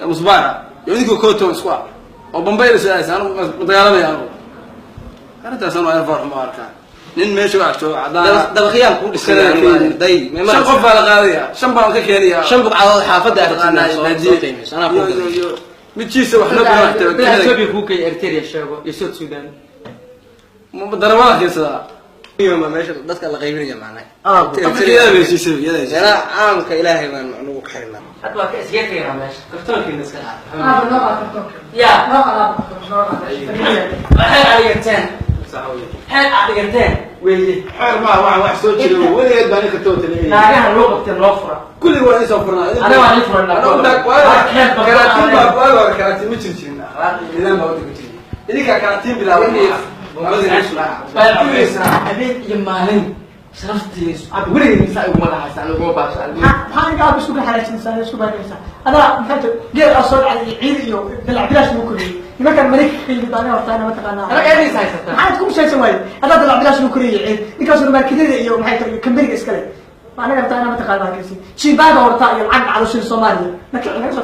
Musbaara iyo idinkoo kooto isku ah oo Bambay la soo aadaysa, anu ma dagaalamaya. Anugu arrintaas anu arin farxuma arkaa. Nin meesha wax jooga cadaan Dabaqyaan kuu dhisay, day. Shan qof baa la qaadaya, shan baan ka keenaya. Shan buqcadood xaafadda aragtina soo qiimayso, anaa kuu gaday. Iyo midkiisa wax loo keena. Ethiopia kuu geeya, Eritrea sheego iyo South Sudan. Darawada keensadaa. Ma meesha dadka la qaybinaya macnaha? Afrika bay heshiisay, iyada heshiisay. Meelaha caamka Ilaahay baan anugu ka xirnaa. Hadda waa ka isgee tagnaa meesha, kartoonkiina iska qaada. Aaba, noo qaad kartoonka. Ya. Noo qaad, aaba, kartoonka, noo qaad. Xeel aad dhigateen, xeel aad dhigateen weeye. Xeer maaha, wax soo jira weligeed baa ninka toota leeyahay. Naagaha loo qabtee noo fura. Kulli waa in soo furnaa. Anaga waa ii furnaa. Karaatiin baa waagi hore, karaatiin ma jiri jirin, akhlaaq iyo nidaam baa waddanka jirin. Idinkaa karaatiin bilaabay. Habeen iyo maalin sharaftiisu cabdi weligeed misaa iguma dhahaysa, aniguma baasha. Maxaa aniga aaba isku xalaajinaysaa, isku baanaysaa? Adaa maxay tahay geel aa soo dhacay iyo ciid iyo dalac bilaash lagu koriyey. Nimankan Maraykanka ka yimid baa aniga hortaana, mataqaanaa? Anaga eedaysa haysataa. Maxaad ku mushaysan waaye? Adaa dalac bilaash lagu koriyey ciid, ninkaasuna maarkidada iyo maxay tahay kambaniga iskale. Ma aniga hortaana, mataqaanaa? Halkaasi jiibaaga hortaa iyo lacag dhacdo shil Soomaaliya marka inaga soo.